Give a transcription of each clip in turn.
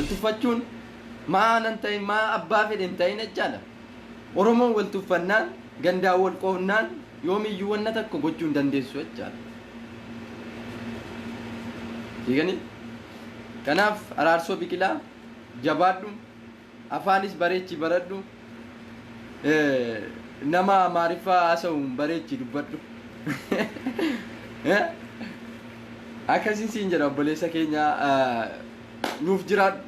Wal tuffachuun maa nan ta'in maa abbaa fedhe hin ta'in jechaadha. Oromoon wal tuffannaan gandaan wal qoonnaan yoomiyyuu wanna takka gochuu hin dandeessu jechaadha. Hiikanii? Kanaaf Araarsoo Biqilaa jabaadhu afaanis bareechi baradhu nama Amaariffaa haasa'uun bareechi dubbadhu. Akkasiin siin jedha obboleessa keenya nuuf jiraadhu.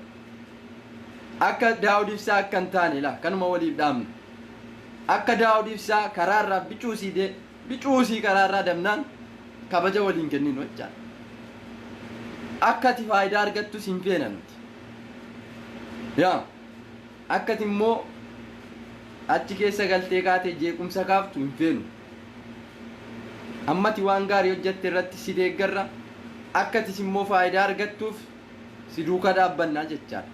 Akka Daawud Ibsaa akka hin taane laa kanuma waliif dhaamna. Akka Daawud Ibsaa karaarraa bicuusii dee bicuusii karaarraa dabnaan kabaja waliin kenninu jechaadha. Akka ati faayidaa argattus hin feena nuti. Yaa akka ati immoo achi keessa galtee kaatee jeequmsa kaaftu hin feenu. Amma ati waan gaarii hojjette irratti si deeggarra. Akka atis immoo faayidaa argattuuf si duukaa dhaabbannaa jechaadha.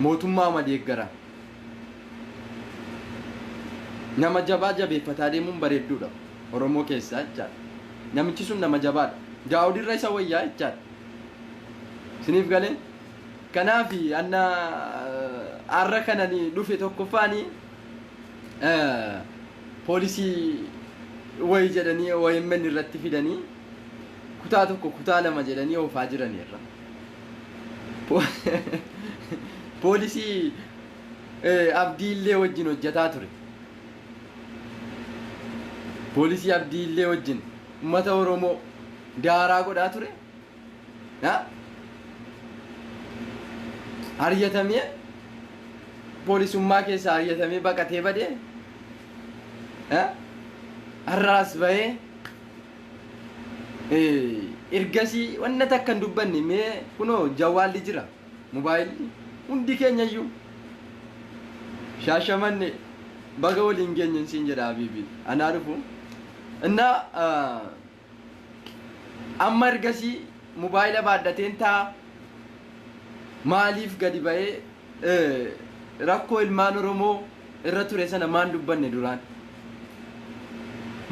Mootummaama deeggara. Nama jabaa jabeeffataa deemuun bareedduudha. Oromoo keessaa jechaadha. Namichi sun nama jabaadha. Daawud irra isa wayyaa jechaadha. Isiniif galee? Kanaaf anna har'a kanani dhufe tokkoffaani poolisii wayi jedhanii OMN irratti fidanii kutaa tokko kutaa lama jedhanii oofaa jiraniirra. Poolisii Abdii Illee wajjin hojjetaa ture. Poolisii Abdii Illee wajjin uummata Oromoo daaraa godhaa ture. Haryatamee poolisummaa keessaa haryatamee baqatee badee har'aas bahee Ergasii wanna takka hin dubbanne mee kunoo jawwaalli jira mobaayilli hundi keenya iyyuu shaashamanne baga waliin geenyen siin jedha habiibi anaa dhufu innaa amma ergasii mobaayila baadhateen taa maaliif gadi ba'ee rakkoo ilmaan Oromoo irra ture sana maan dubbanne duraan?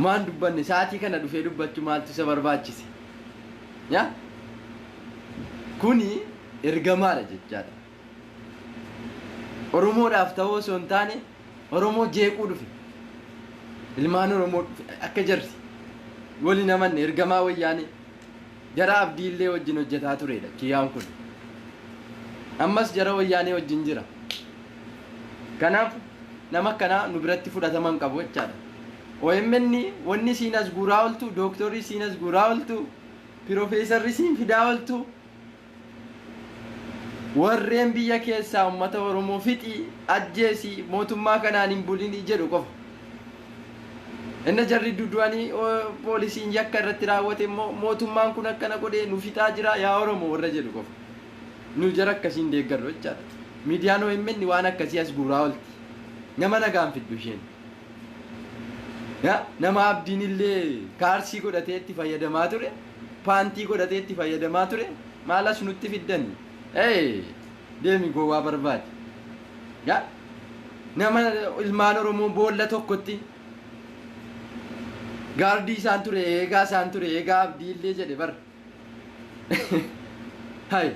Maan dubbanne sa'aatii kana dhufee dubbachuu maaltu isa barbaachise? Yaa? Kuni ergamaadha jechaadha. Oromoodhaaf ta'uu osoo hin taane Oromoo jeequu dhufe. Ilmaan Oromoo dhufe akka jarri waliin amanne ergamaa wayyaanee. Jara Abdii illee wajjin hojjetaa tureedha kiyyaan kun. Ammas jara wayyaanee wajjin jira. Kanaaf nama akkanaa nu biratti fudhatama hin qabu jechaadha. OMN wanni isiin as guuraa ooltu, dooktorri isiin as guuraa ooltu, pirofeesarri isiin fidaa ooltu, warreen biyya keessaa uummata Oromoo fixi, ajjeesi, mootummaa kanaan hin bulini jedhu qofa. Inna jarri dudu'anii poolisiin yakka irratti raawwate immoo mootummaan kun akkana godhee nu fixaa jira yaa Oromoo warra jedhu qofa. Nu jara akkasiin deeggarru jechaadha. Miidiyaan OMN waan akkasii as guuraa oolti. Nama nagaan fiddu isheen. Ya, nama abdiin illee kaarsii godhatee itti fayyadamaa ture, paantii godhatee itti fayyadamaa ture, maal as nutti fiddani? Ee, deemi gowwaa barbaadi. Ya, nama ilmaan Oromoo boolla tokkotti gaardii isaan ture, eegaa isaan ture, eegaa abdii illee jedhe bar. Hay.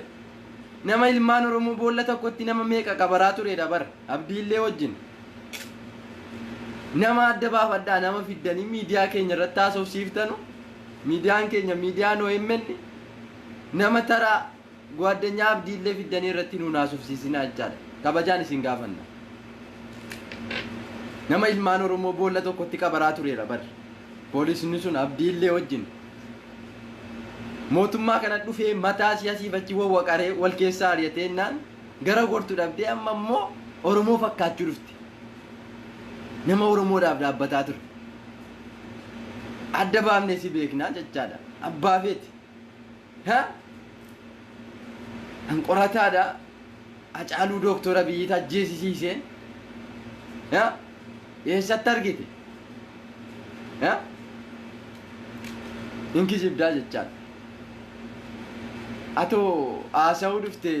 Nama ilmaan Oromoo boolla tokkotti nama meeqa qabaraa turedha bar abdiillee wajjin. Nama adda baafadhaa nama fiddanii miidiyaa keenya irratti haasofsiiftanu miidiyaan keenya miidiyaan OMN nama taraa guaddanyaa abdiillee fiddanii irratti nuun haasofsiisinaa jechaadha. Kabajaan isin gaafanna. Nama ilmaan Oromoo boolla tokkotti qabaraa tureera bar. Poolisni sun abdiillee wajjin. Mootummaa kana dhufee mataa si asiif achi wawwaqaree wal keessaa ari'atee jennaan gara gortu dhabdee amma immoo Oromoo fakkaachuu dhufte. Nama Oromoodhaaf dhaabbataa ture. Adda baafnee si beeknaa jechaadha. Abbaa feeti. Ha? An qorataadha. Hacaaluu Dooktor Abiyyiitu ajjeesisiise. Ha? Eessatti argite? Ha? Hin kijibdaa jechaadha. Atoo haasa'uu dhufte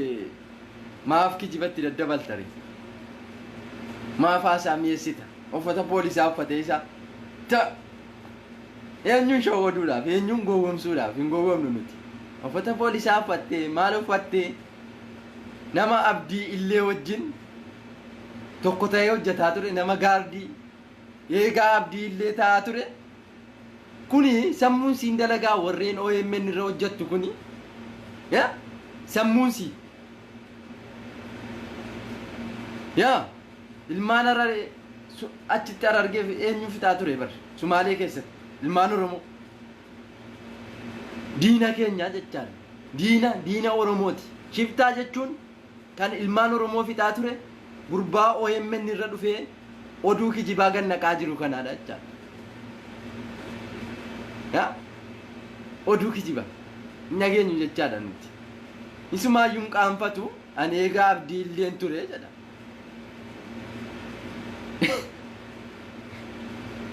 maaf kijibatti daddabaltare? Maaf haasaa mi'eessita? Uffata poolisaa uffatee isaa ta eenyuun shawwaduudhaaf eenyuun gowwomsuudhaaf hin gowwomnu nuti. Uffata poolisaa uffattee maal uffattee Nama Abdii Illee wajjin tokko ta'ee hojjetaa ture, nama gaardii eegaa Abdii Illee ta'aa ture. Kuni sammuun siin dalagaa warreen OMN irra hojjettu kuni yaa sammuun sii yaa ilmaan Hararee achitti Harargee eenyu fixaa ture bar Sumaalee keessatti ilmaan Oromoo diina keenya jechaadha. Diina diina Oromooti. Shiftaa jechuun kan ilmaan Oromoo fixaa ture gurbaa OMN irra dhufee oduu kijibaa gad naqaa jiru kanaadha jechaadha. Yaa oduu kijiba hin dhageenyu jechaadha nuti. Isumaayyuu hin qaanfatu ani eegaa Abdii Illeen ture jedha.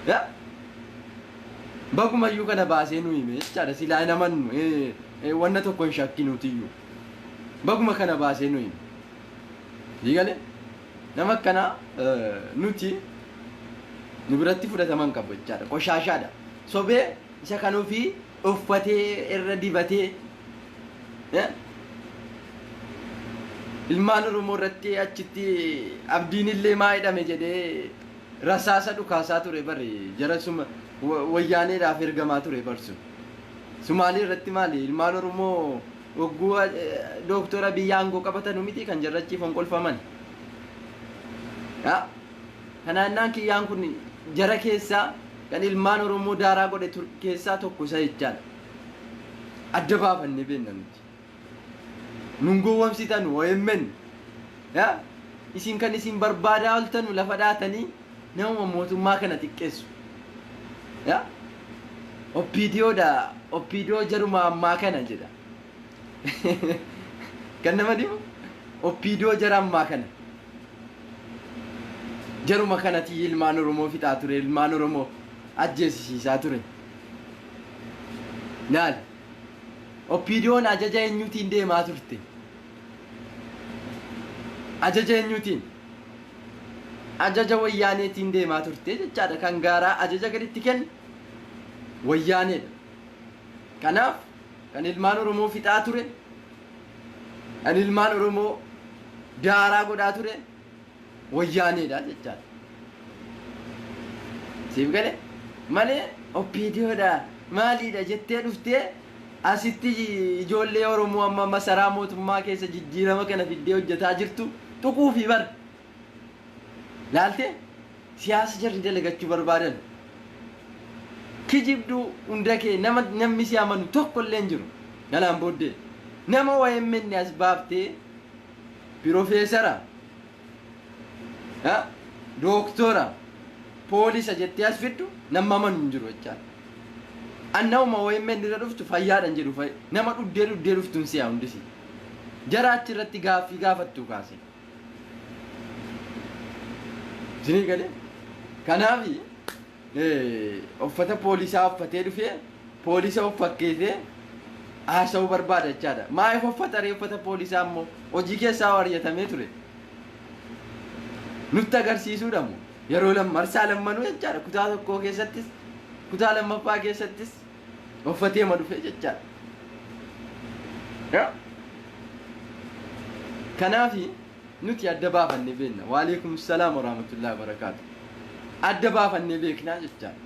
Yaa bagumayyuu kana baasee nu hime jechaadha silaa hin amannu wanna tokko hin shakkinuutiyyuu. Baguma kana baasee nu hime. Sii galee? Nama akkanaa nuti nu biratti fudhatama hin qabu jechaadha. Qoshaashaadha. Sobee isa kan ofii uffatee irra dibatee ilmaan Oromoo irratti achitti Abdiin illee maa hidhame jedhee rasaasa dhukaasaa ture bari jara suma wayyaaneedhaaf ergamaa ture barsu. Sumaalee irratti maali ilmaan Oromoo Hogguu Dooktor Abiy aangoo qabatanu miti kan jarri achii fonqolfaman. Yaa Kanaannaan kiyyaan kun jara keessaa kan ilmaan Oromoo daaraa godhe keessaa tokko isa jechaadha. Adda baafannee beekna nuti. Nun gowwamsitanu OMN. Yaa isin kan isin barbaadaa oltanu lafa dhaatanii namuma mootummaa kana xiqqeessu. Yaa OPDO dha OPDO jaruma ammaa kana jedha. Kan nama dhibu OPDO jara ammaa kana. Jaruma kanati ilmaan Oromoo fixaa ture, ilmaan Oromoo ajjeesisiisaa ture. Laal. OPDOn ajaja eenyuutiin deemaa turte? Ajaja eenyuutiin? Ajaja wayyaaneetiin deemaa turte jechaadha. Kan gaaraa ajaja gaditti kenne wayyaaneedha. Kanaaf kan ilmaan Oromoo fixaa ture, kan ilmaan Oromoo daaraa godhaa ture wayyaaneedha jechaadha. Siif gale? Malee OPDOdha maaliidha jettee dhuftee asitti ijoollee Oromoo amma masaraa mootummaa keessa jijjiirama kana fiddee hojjetaa jirtu tuquufi bar. Laaltee? Siyaasa jarri dalagachuu barbaadan. Kijibduu hunda kee nama namni si amanu tokko illee hin jiru. Kanaan booddee nama OMN as baaftee pirofeesara, dooktora, poolisa jettee as fiddu nama amanu hin jiru jechaadha. An namuma OMN irra dhuftu fayyaadhan jedhu nama dhuddee dhuddee dhuftuun si'a hundisi. Jara achirratti gaaffii gaafattu kaase. Isinii galee? Kanaaf uffata poolisaa uffatee dhufee poolisa of fakkeessee haasa'uu barbaada jechaadha. Maaliif uffata ree uffata poolisaa immoo hojii keessaa ari'atamee ture. Nutti agarsiisuudha moo yeroo marsaa lammanuu jechaadha kutaa tokkoo keessattis kutaa lammaffaa keessattis uffatee ma dhufe jechaadha. Yaa. Kanaafi nuti adda baafannee beekna. Waalaikum salaam warahmatullahi wabarakaatu. Adda baafannee beeknaa jechaadha.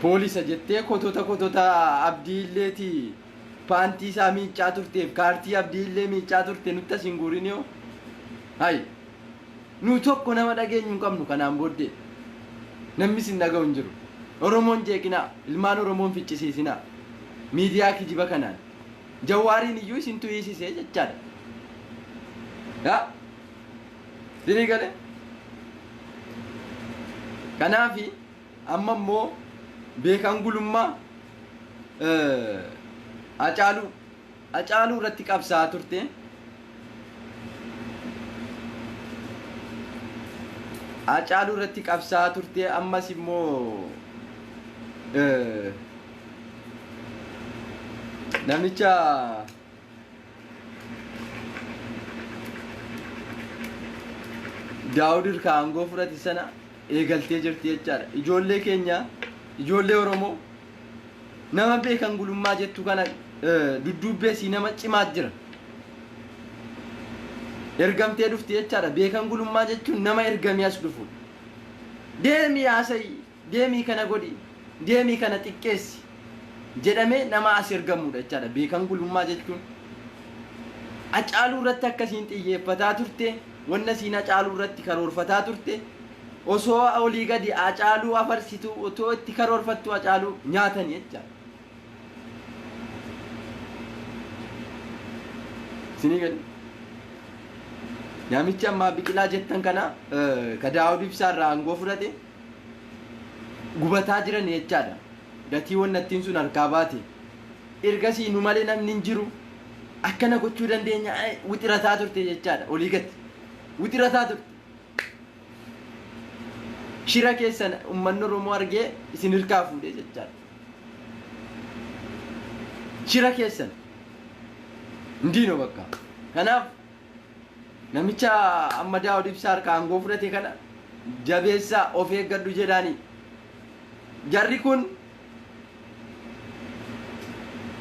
Poolisa jettee kotota kotota Abdii Illeeti paantii isaa miiccaa turteef kaartii Abdii Illee miiccaa turte nutti as hin guurin yoo. Hayi. Nu tokko nama dhageenyu hin qabnu kanaan booddee. Namni isin dhaga'u hin jiru. Oromoon jeeqinaa. Ilmaan Oromoon ficcisiisinaa. Miidiyaa kijiba kanaan. Jawaariin iyyuu isintu hiisisee jechaadha. Yaa? Isinii galee? Kanaafi amma immoo Beekan Gulummaa Hacaaluu Hacaaluu irratti qabsaa'aa turte. Hacaaluu irratti qabsaa'aa turte ammas immoo namicha Daawud irkaa aangoo fudhate sana eegaltee jirti jechaadha. Ijoollee keenya ijoollee Oromoo nama Beekan Gulummaa jettu kana Dudduubbee sii nama cimaa jira. Ergamtee dhufti jechaadha. Beekan gulummaa jechuun nama ergamee as dhufu. Deemii haasa'i, deemii kana godhi, deemii kana xiqqeessi jedhamee nama as ergamudha jechaadha. Beekan gulummaa jechuun. Hacaaluu irratti akkasiin xiyyeeffataa turte, wanna siin Hacaaluu irratti karoorfataa turte, osoo olii gadi Hacaaluu afarsitu, otoo itti karoorfattu Hacaaluu nyaatanii jechaadha. Isinii gadi. Namichi ammaa Biqilaa jettan kana ka Daawud Ibsaa irraa aangoo fudhate gubataa jiran jechaadha. Gatii wannattiin sun harkaa baate. Ergasii nu malee namni hin jiru. Akkana gochuu dandeenya wixirataa turte jechaadha. Olii gadi. Wixirataa turte. Shira keessan uummanni Oromoo argee isin hirkaa fuudhee jechaadha. Shira keessan. Hindiinoo bakka. Kanaaf namicha amma Daawud Ibsaa harkaa aangoo fudhate kana jabeessaa of eeggadhu jedhaanii. Jarri kun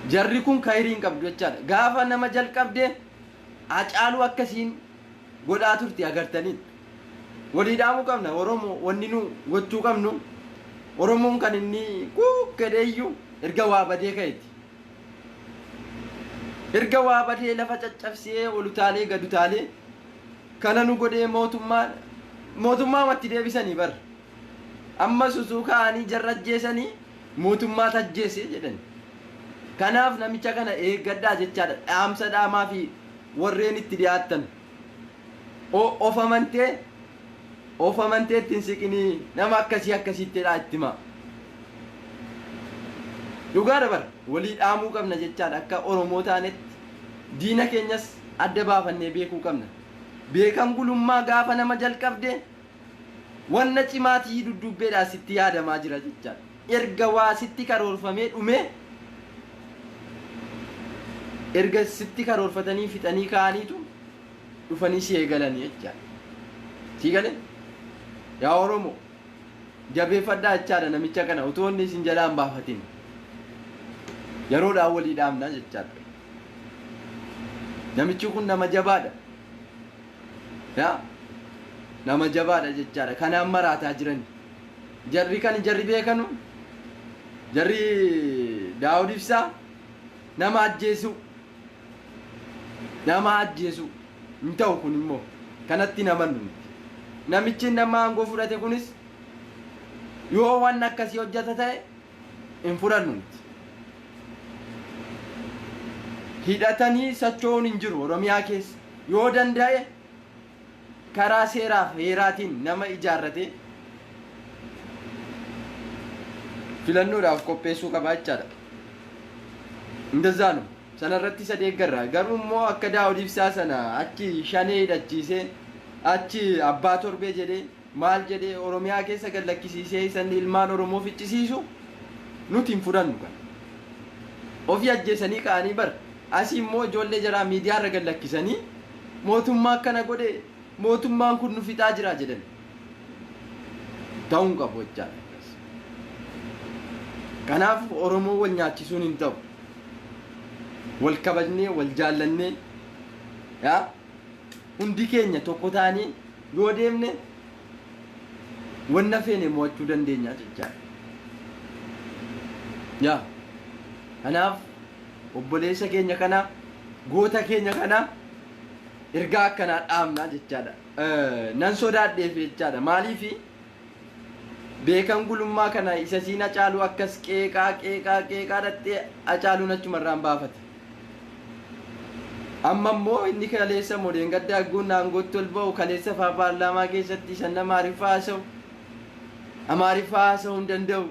jarri kun kayrii hin qabdu jechaadha. Gaafa nama jalqabde Hacaaluu akkasiin godhaa turte agartaniitu. Walii dhaamuu qabna Oromoo, wanni nu gochuu qabnu, Oromoon kan inni kuukkedheeyyuu erga waa badee ka'eeti. Erga waa badee lafa caccabsee ol utaalee gad utaalee kana nu godhee mootummaa mootummaamatti deebisanii bar. Amma susuu ka'anii jarra ajjeesanii mootummaa tajjeese jedhan. Kanaaf namicha kana eeggadhaa jechaadha. Dhaamsa dhaamaa fi warreen itti dhiyaattan. Of amantee of amantee ittiin siqinii, nama akkasii akkasiitti jedhaa itti himaa. Dhugaadha bara, walii dhaamuu qabna jechaadha. Akka Oromoo taanetti diina keenyas adda baafannee beekuu qabna. Beekan gulummaa gaafa nama jalqabde wanna cimaatii dudduubbeedhaa sitti yaadamaa jira jechaadha. Erga waa sitti karoorfamee dhumee, erga sitti karoorfatanii fixanii ka'aniitu dhufanii si eegalanii jechaadha. Sii galee? Yaa Oromoo, jabeeffadhaa jechaadha namicha kana otoo inni isin jalaa hin baafatin. Yeroodhaan walii dhaamna jechaadha. Namichi kun nama jabaadha. Yaa nama jabaadha jechaadha. Kanaan maraataa jiran. Jarri kan jarri beekanu, jarri Daawud Ibsaa nama ajjeesuu. Nama ajjeesuu hin ta'u, kun immoo kanatti hin amannu nuti. Namichi nama aangoo fudhate kunis yoo waan akkasii hojjeta ta'e hin fudhannu nuti. Hidhatanii socho'uun hin jiru Oromiyaa keessa. Yoo danda'e karaa seeraaf heeraatiin nama ijaarratee filannoodhaaf qopheessuu qaba jechaadha. እንደዛ ነው. Sanarratti isa deeggarra. Garuu immoo akka Daawud Ibsaa sana achi shanee hidhachiisee, achi abbaa torbee jedhee, maal jedhee Oromiyaa keessa gad lakkisiisee isan ilmaan Oromoo ficcisiisu nuti hin fudhannu kana. Ofii ajjeesanii ka'anii bar asii immoo ijoollee jaraa miidiyaa irra gad lakkisanii mootummaa akkana godhe, mootummaan kun nu fixaa jira jedhan. Ta'uu hin qabu jechaadha. Kanaaf Oromoo wal nyaachisuun hin ta'u. Wal kabajnee, wal jaallannee, yaa hundi keenya tokko taanee yoo deemne wanna feene mo'achuu dandeenya jechaadha. Yaa kanaaf obboleessa keenya kana, goota keenya kana ergaa akkanaa dhaamna jechaadha. Nan sodaadheef jechaadha. Maaliifi beekan gulummaa kana isa siin Hacaaluu akkas qeeqaa qeeqaa qeeqaa dhattee Hacaaluun achumarraan baafate. Amma immoo inni kaleessa modeen gaddaa guun aangootti ol ba'u, kaleessa faa paarlaamaa keessatti isa nama Amaariffaa haasa'u, Amaariffaa haasa'uu hin danda'u,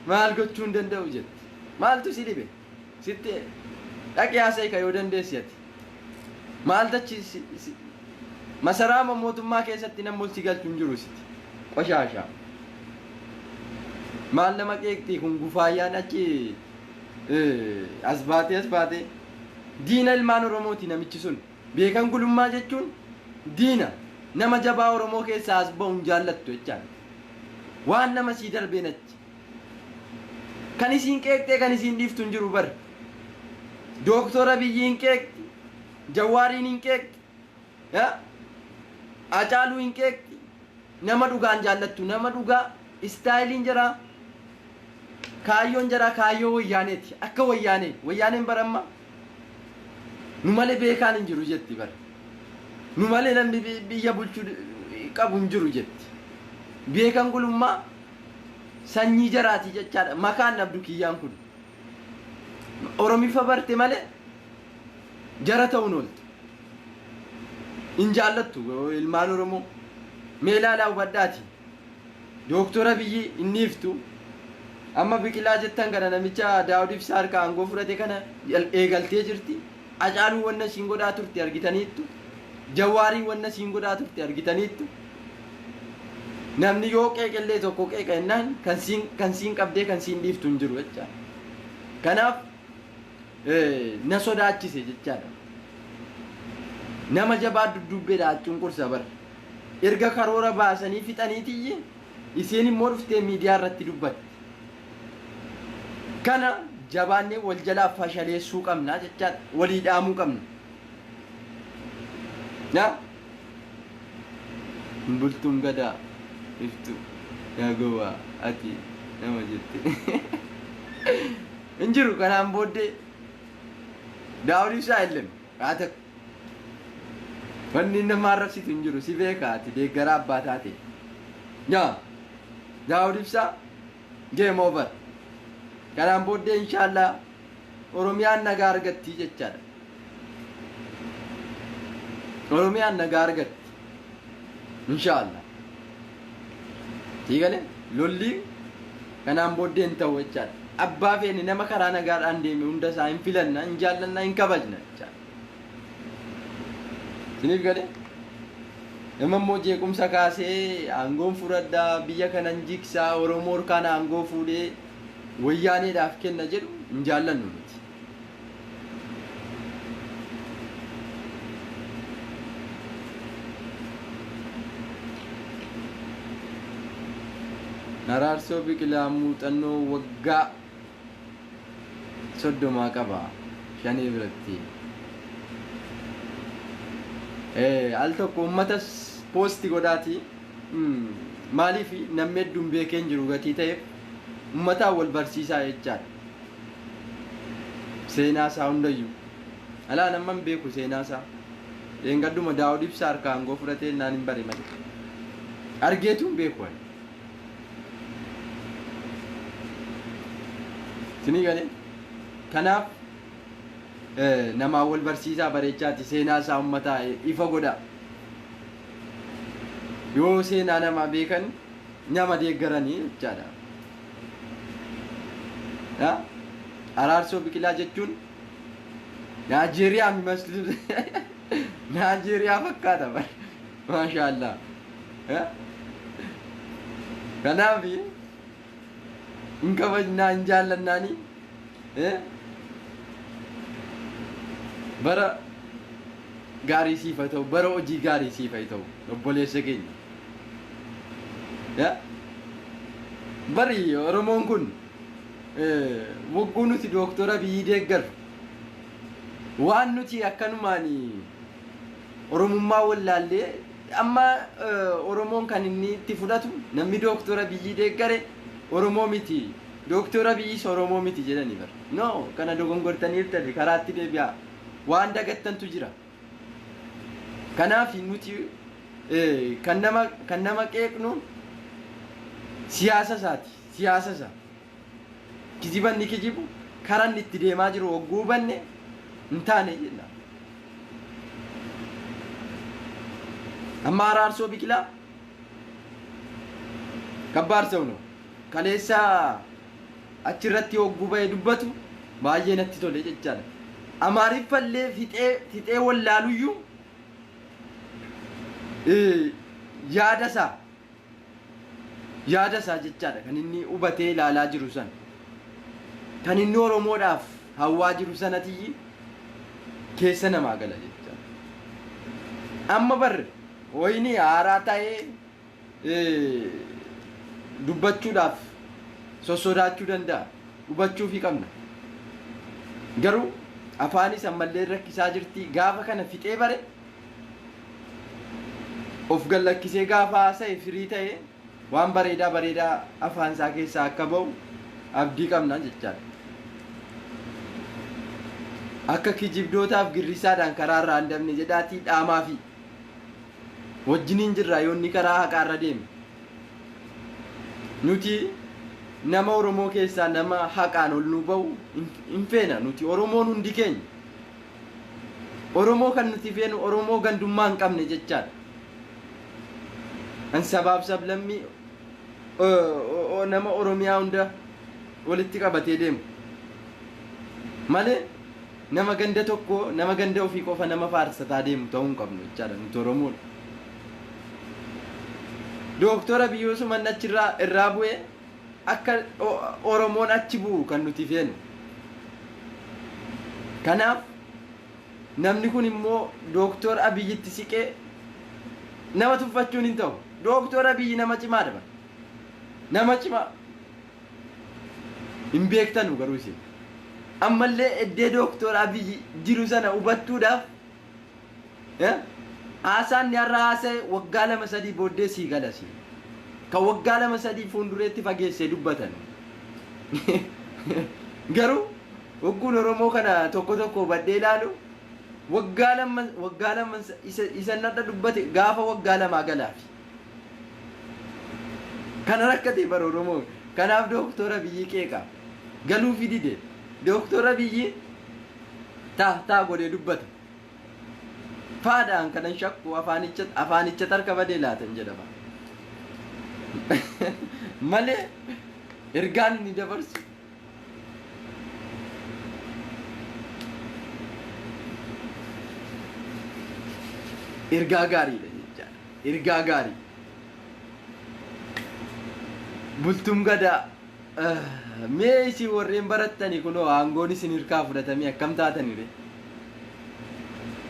maal gochuu hin danda'u jetti. Maaltu si dhibe? Sitti dhaqee haasa'i ka yoo dandeessi ati. Maal tachi masaraa mootummaa keessatti namni ol si galchu hin jiru siti. Qoshaashaa. Maal nama qeeqxii kun gufaayyaan achi as baatee as baatee? Diina ilmaan Oromooti namichi sun. Beekan gulummaa jechuun diina, nama jabaa Oromoo keessaa as ba'u hin jaallattu jechaadha. Waan nama sii darbeen achi. Kan isiin qeeqxee kan isiin dhiiftu hin jiru bar. Dooktor Abiyyi hin qeeqxi. Jawaariin hin qeeqxi. Hacaaluu hin qeeqxi. Nama dhugaan jaallattu nama dhugaa istaayiliin jira. Kaayyoon jira kaayyoo wayyaaneeti. Akka wayyaanee wayyaaneen baramma nu malee beekaan hin jiru jetti bara. Nu malee namni biyya bulchuu qabu hin jiru jetti. Beekan gulummaa sanyii jaraati jechaadha. Makaan dhabdu kiyyaan kun. Oromiffa barte malee jara ta'uun ooltu. Hin jaallattu ilmaan Oromoo. Mee ilaalaa hubadhaati. Dooktor Abiyyi hin dhiiftu. Amma Biqilaa jettan kana namicha Daawud Ibsaa harka aangoo fudhate kana eegaltee jirti. Hacaaluu wanna isiin godhaa turte argitaniittu. Jawaarii wanna isiin godhaa turte argitaniittu. Namni yoo qeeqellee tokko qeeqa jennaan kan siin kan siin qabdee kan siin dhiiftu hin jiru jechaadha. Kanaaf na sodaachise jechaadha. Nama jabaa dudduubbeedha cunqursa bara. Erga karoora baasanii fixaniitiyyi isheen immoo dhuftee miidiyaa irratti dubbatti. Kana jabaannee wal jalaa fashaleessuu qabna jechaadha. Walii dhaamuu qabna. Yaa? Bultuun gadaa iftu yaa gowwaa ati nama jette. Hin jiru kanaan booddee Daawud Ibsaa illem haa ta'u. Wanni nama arrabsitu hin jiru si beeka ati deeggaraa abbaa taate. Yaa Daawud Ibsaa game over. Kanaan booddee inshaallah Oromiyaan nagaa argatti jechaadha. Oromiyaan nagaa argatti. Inshaallah. Sii galee lolli kanaan booddee hin ta'u jechaadha. Abbaa feene nama karaa nagaadhaan deeme hunda isaa hin filanna, hin jaallanna, hin kabajna jechaadha. Isiniif galee? Nama immoo jeequmsa kaasee aangoon fudhadhaa biyya kanan jigsaa Oromoo harkaan aangoo fuudhee wayyaaneedhaaf kenna jedhu hin jaallannu nuti. Araarsoo Biqilaa muuxannoo waggaa 30 qaba shanee biratti. Al tokko uummatas poosti godhaati. Maaliif namni hedduun beekee hin jiru gatii ta'eef uummataan wal barsiisaa jechaadha. Seenaa isaa hundayyuu. Alaa nama hin beeku seenaa isaa. Dheengadduma Daawud Ibsaa harkaa aangoo fudhatee naan hin bare malee. Argeetu hin beeku ani. Isinii galee? Kanaaf namaan wal barsiisaa bareechaati seenaa isaa uummataa ifa godhaa. Yoo seenaa namaa beekan nama deeggaranii jechaadha. Yaa? Araarsoo Biqilaa jechuun Naajeeriyaa mimaslu Naajeeriyaa fakkaata bar. Maashaallah. Yaa? Kanaaf hin kabajnaa hin jaallannaani. Eh? Bara gaarii siif haa ta'u, bara hojii gaarii siif haa ta'u, obboleessa keenya. Yaa? Bari Oromoon kun wogguu nuti Dooktor Abiyyi deeggarru waan nuti akkanumaan Oromummaa wallaallee amma Oromoon kan inni itti fudhatu namni Dooktor Abiyyi deeggare Oromoo miti Dooktor Abiyyis Oromoo miti jedhanii bara. No, kana dogongortaniirtani karaatti deebi'aa. Waan dagattantu jira. Kanaaf nuti kan nama kan nama qeeqnu siyaasa isaati. Siyaasa isaa. Kijiba inni kijibu karaa inni itti deemaa jiru hogguu hubanne hin taane jenna. Amma Araarsoo Biqilaa kabbaar sew ነው. Kaleessa achirratti hogguu ba'ee dubbatu baay'ee natti tole jechaadha. Amaariffallee fixee fixee wallaaluyyuu yaada isaa yaada isaa jechaadha kan inni hubatee ilaalaa jiru sana. Kan inni Oromoodhaaf hawwaa jiru sanatiyyi keessa namaa gala jechaadha. Amma barre wayinii haaraa ta'ee dubbachuudhaaf sossodaachuu danda'a. Hubachuufii qabna. Garuu Afaanis ammallee rakkisaa jirti. Gaafa kana fixee bare of gallakkisee gaafa haasa'e firii ta'e waan bareedaa bareedaa afaan isaa keessaa akka ba'u abdii qabna jechaadha. Akka kijibdootaaf girrisaadhaan karaa irraa hin dabne jedhaatii dhaamaafi wajjiniin jirra yoo inni karaa haqaarra deeme. Nuti nama Oromoo keessaa nama haqaan ol nu ba'u hin feena nuti Oromoon hundi keenya. Oromoo kan nuti feenu Oromoo gandummaa hin qabne jechaadha. An sabaaf sablammii nama Oromiyaa hunda walitti qabatee deemu. Malee nama ganda tokko nama ganda ofii qofa nama faarsataa deemu ta'uu hin qabnu jechaadha nuti Oromoon. Dooktora Abiyyuu Suman achirraa irraa bu'ee akka Oromoon achi bu'u kan nuti feenu. Kanaaf namni kun immoo Dooktor Abiyyitti siqee nama tuffachuun hin ta'u. Dooktor Abiyyi nama cimaadha bara. Nama cimaa. Hin beektanu garuu isin. Ammallee eddee Dooktor Abiyyi jiru sana hubattuudhaaf haasaan inni har'a haasa'e waggaa 2-3 booddee sii gala sii. Kan waggaa 2-3 fuuldureetti fageessee dubbatan. Garuu wagguun Oromoo kana tokko tokko hubadhee ilaalu waggaa 2 isa narra dubbate gaafa waggaa 2 galaafi. Kana rakkate bara Oromoo. Kanaaf Dooktora Abiyyi qeeqa. Galuufi dide. Dooktora Abiyyi taa taa godhee dubbata. Faadhaan kanan shakku afaanicha tarka badee laatan jedhama. Malee ergaan inni dabarsu ergaa gaariidha jechaadha. Ergaa gaarii. Bultum Gadaa, mee isin warreen barattani kunoo aangoon isin hirkaa fudhatamee akkam taatanire?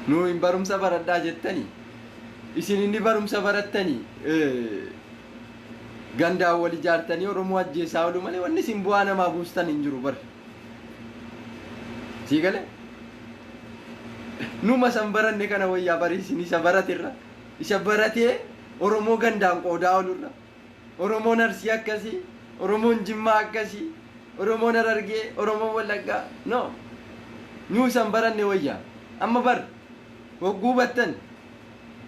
Nu hin barumsa baradhaa jettani. Isin inni barumsa barattani gandaan wal ijaartanii Oromoo ajjeesaa oolu malee wanni isin bu'aa namaa buustan hin jiru bar. Sii galee? Numa san baranne kana wayyaa bari isin isa baraterra. Isa baratee Oromoo gandaan qoodaa oolurra. Oromoon Arsii akkasii, Oromoon Jimmaa akkasii, Oromoon Harargee, Oromoon Wallaggaa. No. Nuu isan baranne wayyaa. Amma bar hogguu hubattan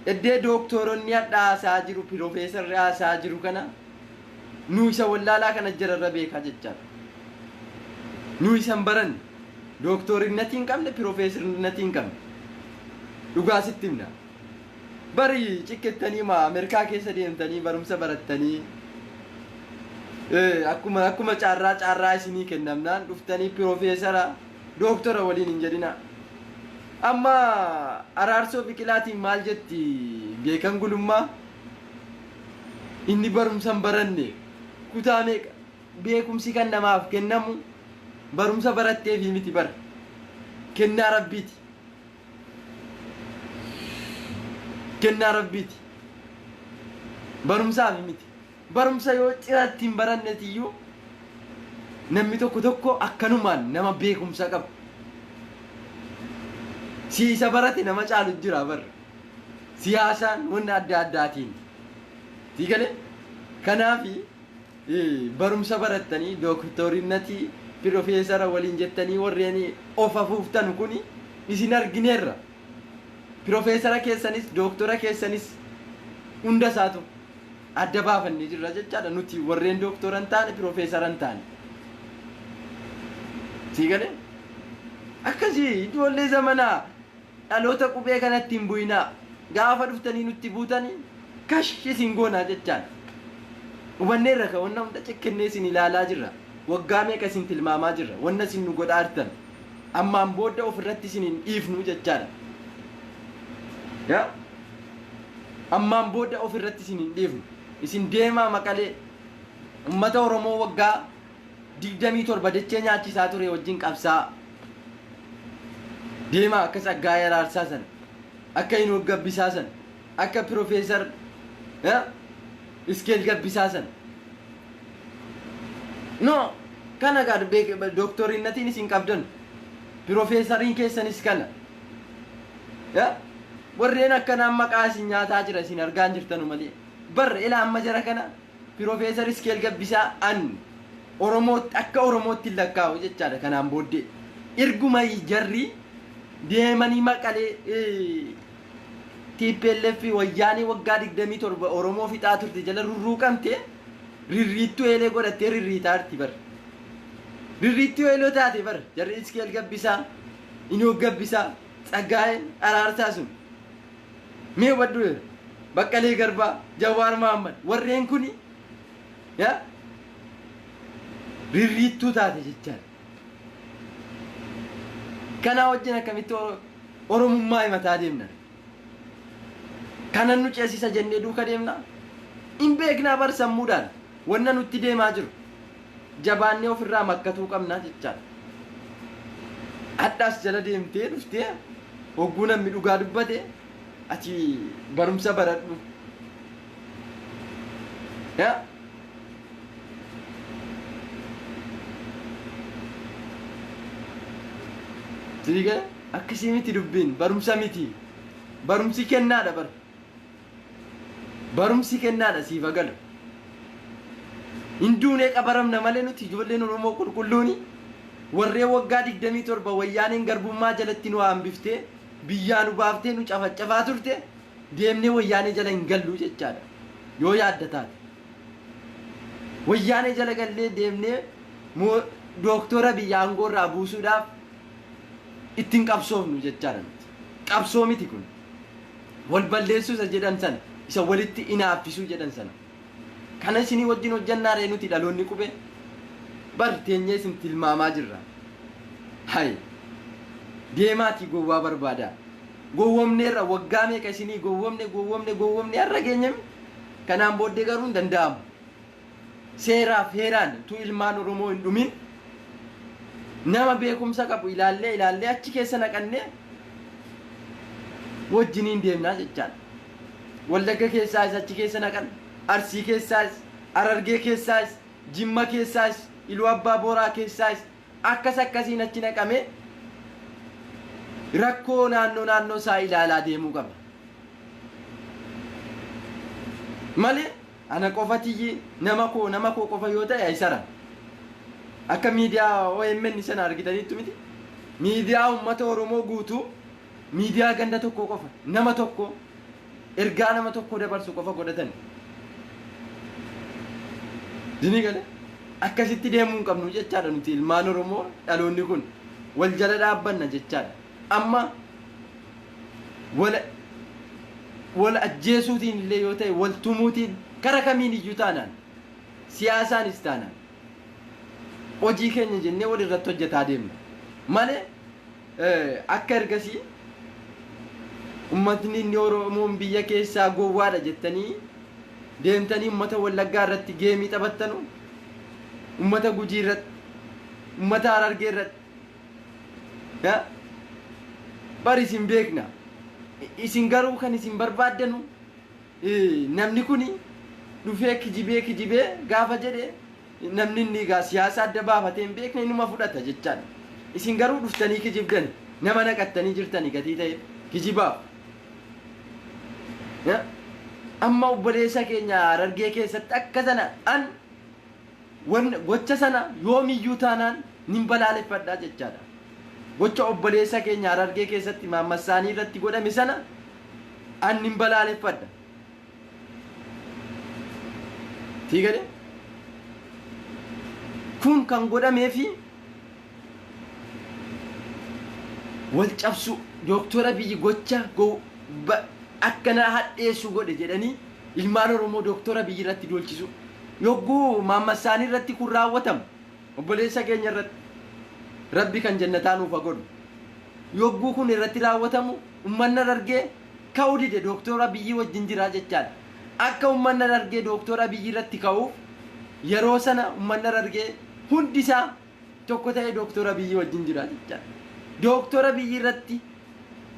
eddee dooktoronni hadha haasa'aa jiru, piroofeesarri haasa'aa jiru kana nuu isa wallaalaa kana jararra beekaa jechaadha. Nuu isan baranne dooktorinnatii hin qabne, piroofeesarrinnatii hin qabne. Dhugaa sitti himna. Bari cikkettanii ma Ameerikaa keessa deemtanii barumsa barattanii akkuma carraa carraa isinii kennamnaan dhuftanii piroofeesara dooktora waliin hin jedhina. Amma Araarsoo Biqilaatiin maal jetti Beekan Gulummaa? Inni barumsa hin baranne kutaa meeqa beekumsi kan namaaf kennamu barumsa baratteefi miti bara. Kennaa Rabbiiti. Kennaa Rabbiiti. Barumsaaf miti. Barumsa yoo ciratti hin barannetiyyuu namni tokko tokko akkanumaan nama beekumsa qabu. Si isa barate nama caalu jira bar. Siyaasaan wanna adda addaatiin. Sii galee? Kanaafi barumsa barattanii dooktorinnatii pirofeesara waliin jettanii warreen of afuuftan kuni isin argineerra. Pirofeesara keessanis dooktora keessanis hunda isaatu adda baafannee jirra jechaadha nuti warreen dooktora hin taane pirofeesara hin taane. Sii galee? Akkasii ijoollee zamanaa dhaloota qubee kanatti hin bu'inaa. Gaafa dhuftanii nutti buutanii kash isin goonaa jechaadha. Hubanneerra ka wanna hunda cikkennee isin ilaalaa jirra. Waggaa meeqa isin tilmaamaa jirra. Wanna isin nu godhaa jirtan. Ammaan booda ofirratti isin hin dhiifnu jechaadha. Yaa? Ammaan booda ofirratti isin hin dhiifnu. Isin deemaa Maqalee ummata Oromoo waggaa 27 dachee nyaachisaa ture wajjin qabsaa. Deemaa akka Tsaggaayee Araarsaa sana, akka Hinook Gabbisaa sana, akka Pirofeesar Iskeel Gabbisaa sana. No, kana gaa dooktorinnatiin isin qabdan. Pirofeesariin keessanis kana. Warreen akkanaan maqaa isin nyaataa jira, isin argaa hin jirtanu malee. Bar ila amma jara kana Pirofeesar Iskeel Gabbisaa an Oromootti, akka Oromootti hin lakkaa'u jechaadha kanaan booddee. Erguma jarri deemanii Maqalee TPLF wayyaanee waggaa 27 Oromoo fixaa turte jala rurruuqamte, rirriittuu eelee godhattee rirriitaa jirti bar. Rirriittuu eeloo taate bar jarri Iskeel Gabbisaa, Inook Gabbisaa, Tsaggaayeen Araarsaa sun. Mee hubadhu, Baqqalee Garbaa, Jawaar Mohammad, warreen kuni yaa rirriittuu taate jechaadha. Kanaa wajjin akkamitti Oromummaa himataa deemna? Kanan nu ceesisa jennee duuka deemna? Hin beeknaa bar sammuudhaan wanna nutti deemaa jiru. Jabaannee ofirraa makkatuu qabna jechaadha. Hadhaas jala deemtee dhuftee hogguu namni dhugaa dubbate ati barumsa baradhu. Yaa? Sii gala? Akkasii miti dubbiin, barumsa miti. Barumsi kennaadha bar. Barumsi kennaadha, siif haa galu. Hin duunee qabaramna malee nuti ijoolleen Oromoo qulqulluuni warreen waggaa 27 wayyaaneen garbummaa jalatti nu hambiftee, biyyaa nu baaftee, nu cafaccafaa turte, deemnee wayyaanee jala hin gallu jechaadha. Yoo yaadda taate. Wayyaanee jala gallee deemnee dooktora biyya aangoo irraa buusuudhaaf ittiin qabsoofnu jechaadha nuti. Qabsoo miti kun. Wal balleessuu isa jedhan sana, isa walitti inaaffisuu jedhan sana. Kana isinii wajjin hojjannaa ree nuti dhaloonni qubee? Bar teenyee isin tilmaamaa jirra. Hay. Deemaatii gowwaa barbaadaa. Gowwomneerra, waggaa meeqa isinii gowwomne, gowwomne, gowwomne, har'a geenyami. Kanaan booddee garuu hin danda'amu. Seeraaf heeraan utuu ilmaan Oromoo hin dhumin nama beekumsa qabu ilaallee ilaallee achi keessa naqannee wajjiniin deemnaa jechaadha. Wallagga keessaas achi keessa naqan, Arsii keessaas, Harargee keessaas, Jimma keessaas, Iluu Abbaa Booraa keessaas akkas akkasiin achi naqamee rakkoo naannoo naannoo isaa ilaalaa deemuu qaba. Malee ana qofa tiyyi, nama koo qofa yoo ta'e aysara. Akka miidiyaa OMN sana argitaniittu miti. Miidiyaa uummata Oromoo guutuu miidiyaa ganda tokko qofa, nama tokko, ergaa nama tokko dabarsu qofa godhatan. Dinii galee akkasitti deemuu hin qabnu jechaadha. Nuti ilmaan Oromoo dhaloonni kun wal jala dhaabbanna jechaadha. Amma wal ajjeesuutiin illee yoo ta'e, wal tumuutiin, kara kamiin iyyuu taanaan, siyaasaanis taanaan, hojii keenya jennee wal irratti hojjetaa deemna malee akka ergasii ummatni inni Oromoon biyya keessaa gowwaadha jettanii deemtanii ummata Wallaggaa irratti geemii taphattanu, ummata Gujii irratti, ummata Harargee irratti bar isin beekna. Isin garuu kan isin barbaaddanu namni kuni dhufee kijibee kijibee gaafa jedhe, namni inni egaa siyaasa adda baafatee hin beekne inuma fudhata jechaadha. Isin garuu dhuftanii kijibdan, nama naqattanii jirtanii gatii ta'e kijibaaf. Amma obboleessa keenya Harargee keessatti akka sana an gocha sana yoomiyyuu taanaan nin balaaleffadha jechaadha. Gocha obboleessa keenya Harargee keessatti maammassaanii irratti godhame sana an nin balaaleffadha. Sii galee? Kun kan godhamee fi wal cabsu, Dooktora biyyi gocha akkana hadheessu godhe jedhanii ilmaan Oromoo Dooktora biyyi irratti duulchisu. Yogguu maammassaanii irratti kun raawwatamu, obboleessa keenya irratti, Rabbi kan jannataa nuuf haa godhu. Yogguu kun irratti raawwatamu uummanni Harargee ka'uu dide, Dooktora biyyi wajjin jira jechaadha. Akka uummanni Harargee Dooktora biyyi irratti ka'uuf, yeroo sana uummanni Harargee hundi isaa tokko ta'ee Dooktora biyyi wajjin jira jechaadha. Dooktora biyyi irratti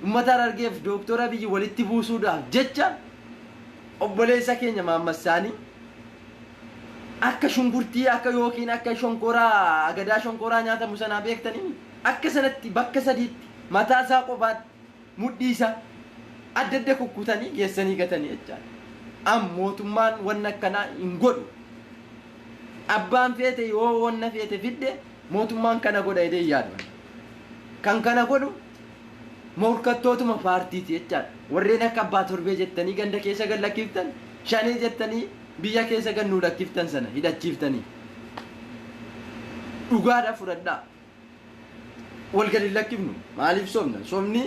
uummata Harargeef Dooktora biyyi walitti buusuudhaaf jecha obboleessa keenya maammassaanii akka shunkurtii, akka yookiin akka shonkoraa agadaa, shonkoraa nyaatamu sanaa beektanii. Akka sanatti bakka sadiitti mataa isaa qofaatti mudhii isaa adda adda kukkutanii geessanii gatanii jechaadha. Am mootummaan wanna akkanaa hin godhu. Abbaan feete yoo wanna feete fidde mootummaan kana godha jedhee hin yaadu. Kan kana godhu morkattootuma paartiiti jechaadha. Warreen akka abbaa torbee jettanii ganda keessa gad lakkiftan, shanee jettanii biyya keessa gad nuu lakkiftan sana hidhachiiftanii. Dhugaadha fudhadhaa. Wal gad hin lakkifnu. Maaliif sobna? Sobni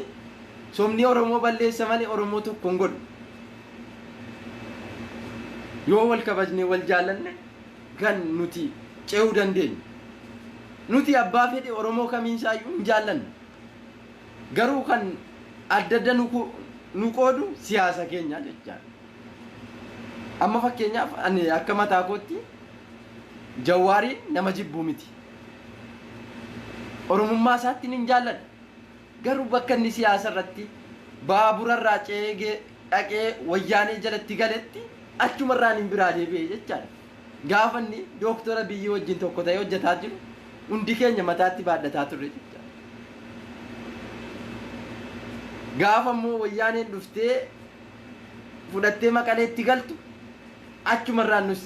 sobni Oromoo balleessa malee Oromoo tokko hin godhu. Yoo wal kabajnee wal jaallanne kan nuti ce'uu dandeenyu. Nuti abbaa fedhe Oromoo kamiinsaayyuu hin jaallannu. Garuu kan adda adda nu qoodu siyaasa keenya jechaadha. Amma fakkeenyaaf ani akka mataa kootti Jawaariin nama jibbuu miti. Oromummaa isaatti nin jaalladha. Garuu bakka inni siyaasa irratti baabura irraa ce'ee dhaqee wayyaanee jalatti galetti achumarraan hin biraa deebi'e jechaadha. Gaafa inni Dooktora Abiyyii wajjin tokko ta'ee hojjetaa jiru hundi keenya mataatti baadhataa turre jechaadha. Gaafa immoo wayyaaneen dhuftee fudhattee Maqaleetti galtu achumarraan nus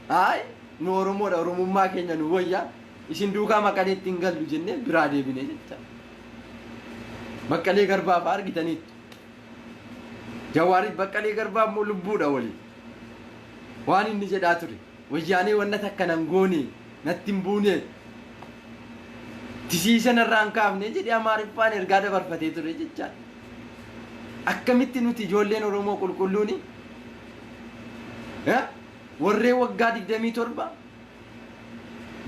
haay nu Oromoodha, Oromummaa keenya nu wayya, isin duukaa Maqaleetti hin gallu jennee biraa deebine jechaadha. Baqqalee Garbaa fa'aa argitaniittu. Jawaariif Baqqalee Garbaa immoo lubbuudha waliin. Waan inni jedhaa ture wayyaanee wanna takka nan goone, natti hin buune, tisiisa narraa hin kaafne jedhee Amaariffaan ergaa dabarfatee ture jechaadha. Akkamitti nuti ijoolleen Oromoo qulqulluuni warreen waggaa 27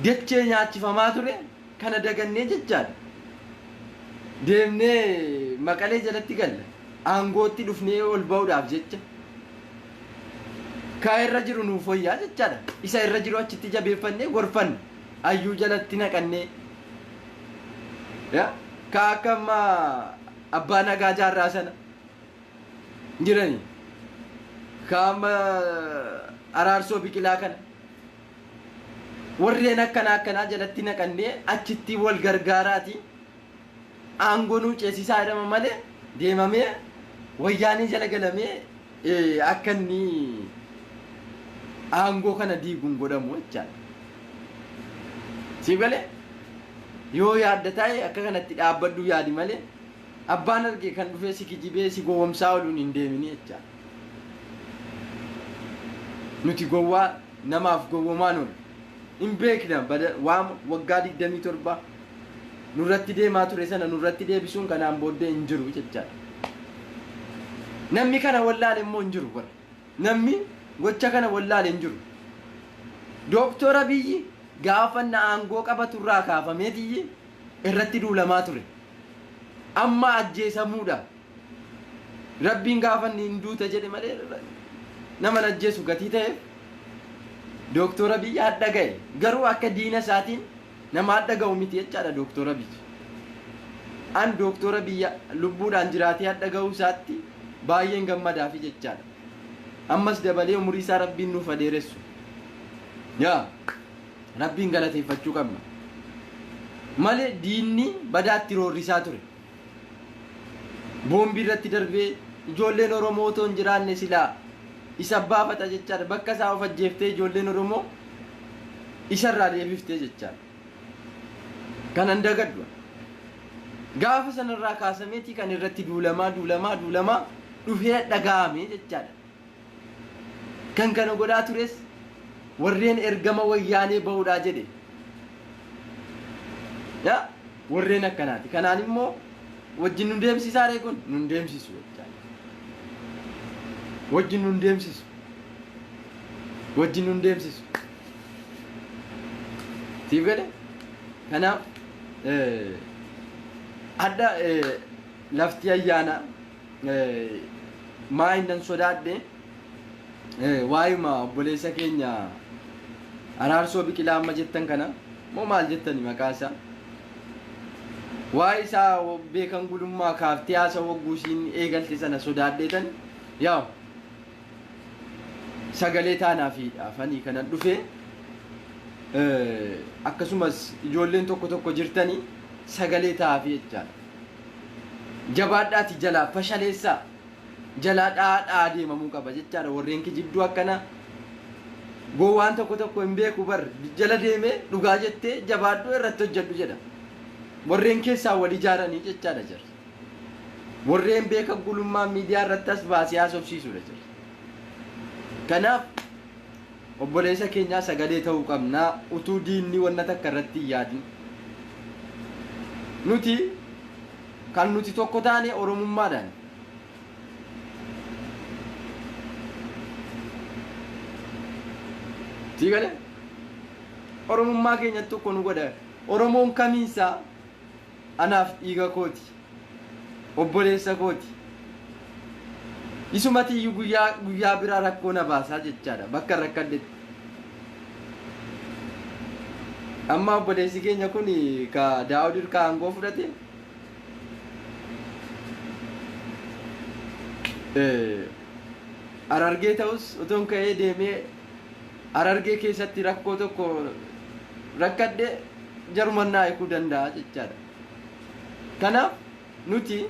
dachee nyaachifamaa ture kana dagannee jechaadha. Deemnee Maqalee jalatti galla. Aangootti dhufnee ol ba'uudhaaf jecha. Ka irra jiru nuuf wayyaa jechaadha. Isa irra jiru achitti jabeeffannee gorfanna. Ayyuu jalatti naqannee. Ka akka amma abbaa nagaa jaarraa sana jirani. Ka amma araarsoo biqilaa kana. Warreen akkanaa akkanaa jalatti naqannee achitti wal gargaaraati aangoo nuu ceesisaa jedhama malee deemamee wayyaanee jala galamee akka inni aangoo kana diiguun godhamu jechaadha. Siif galee yoo yaadda taa'e akka kanatti dhaabbadhu yaadi malee abbaan arge kan dhufee si kijibee si gowwomsaa ooluun hin deemini jechaadha. Nuti gowwaa namaaf gowwomaan oolu. Hin beekna waan waggaa 27 nurratti deemaa ture sana nurratti deebisuun kanaan booddee hin jiru jechaadha. Namni kana wallaale immoo hin jiru bara. Namni gocha kana wallaale hin jiru. Dooktor Abiyyi gaafa na aangoo qabatu irraa kaafameetiyyi irratti duulamaa ture. Amma ajjeesamuudha. Rabbiin gaafa inni hin duuta jedhe malee nama hin ajjeesu gatii ta'eef Dooktor Abiyyi hadha ga'e. Garuu akka diina isaatiin nama hadha ga'u miti jechaadha Dooktor Abiyyi. An Dooktor Abiyyi lubbuudhaan jiraatee hadha ga'uu isaatti baay'een gammadaafi jechaadha. Ammas dabalee umurii isaa Rabbiin nuuf adeeressu. Yaa Rabbiin galateeffachuu qabna. Malee diinni badaatti roorrisaa ture. Boombii irratti darbee ijoolleen Oromoo otoo hin jiraanne silaa isa baafata jechaadha. Bakka isaa of ajjeeftee ijoolleen Oromoo isarraa deebiftee jechaadha. Kanan dagadhu. Gaafa sanarraa kaasameeti kan irratti duulamaa duulamaa duulamaa dhufee dhaga'ame jechaadha. Kan kana godhaa tures warreen ergama wayyaanee ba'uudhaa jedhe. Yaa warreen akkanaati. Kanaan immoo wajjin nu deemsisaa ree kun nun deemsisu jechaadha. Wajjin nun deemsisu. Wajjin nun deemsisu. Siif gale? Kanaaf adda lafti ayyaana maa innan sodaadhe waayuma obboleessa keenya araarsoo biqilaa amma jettan kana moo maal jettani maqaa isaa waa'ee isaa beekan gulummaa kaaftee haasa wagguu isiin eegalte sana sodaadheetan yaa'u sagalee taanaa fi afanii kanan dhufee akkasumas ijoolleen tokko tokko jirtanii Sagalee ta'aafii jechaadha. Jabaadhaati jalaa fashaleessaa, jalaa dha'aa dha'aa deemamuu qaba jechaadha. Warreen kijibduu akkanaa gowwaan tokko tokko hin beeku bar, jala deemee dhugaa jettee jabaadhu irratti hojjedhu jedha. Warreen keessaa wal ijaaranii jechaadha jarri. Warreen beeka gulummaa miidiyaa irratti as baasee haasofsiisudha jarri. Kanaaf obboleessa keenyaa sagalee ta'uu qabnaa, utuu diinni wanna takka irratti hin yaadin. Nuti kan nuti tokko taane Oromummaadhaan. Sii galee? Oromummaa keenyatti tokko nu godha. Oromoon kamiinsaa anaaf dhiiga kooti. Obboleessa kooti. Isumati iyyuu guyyaa guyyaa biraa rakkoo na baasaa jechaadha bakka rakkadhetti. Amma obboleessi keenya kun ka Daawud irkaa aangoo fudhate, Harargee ta'us, otoon ka'ee deemee Harargee keessatti rakkoo tokko rakkadhe, jaruman naa hiikuu danda'a jechaadha. Kanaaf nuti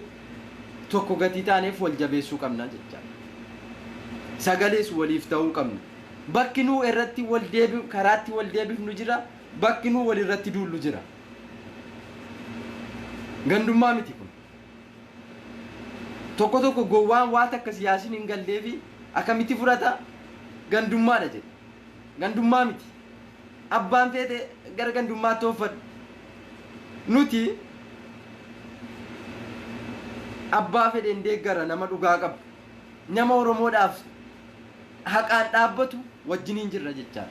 tokko gatii taaneef wal jabeessuu qabna jechaadha. Sagalees waliif ta'uu qabna. Bakki nuu irratti wal deebi karaatti wal deebifnu jira, bakki nuu wal irratti duullu jira. Gandummaa miti kun. Tokko tokko gowwaan waa takka siyaasin hin galleefi akkamitti fudhata, gandummaadha jedhe. Gandummaa miti. Abbaan feete gara gandummaatti ooffadhu. Nuti abbaa fedheen deeggara, nama dhugaa qabu. Nama Oromoodhaaf haqaan dhaabbatu wajjiniin jirra jechaadha.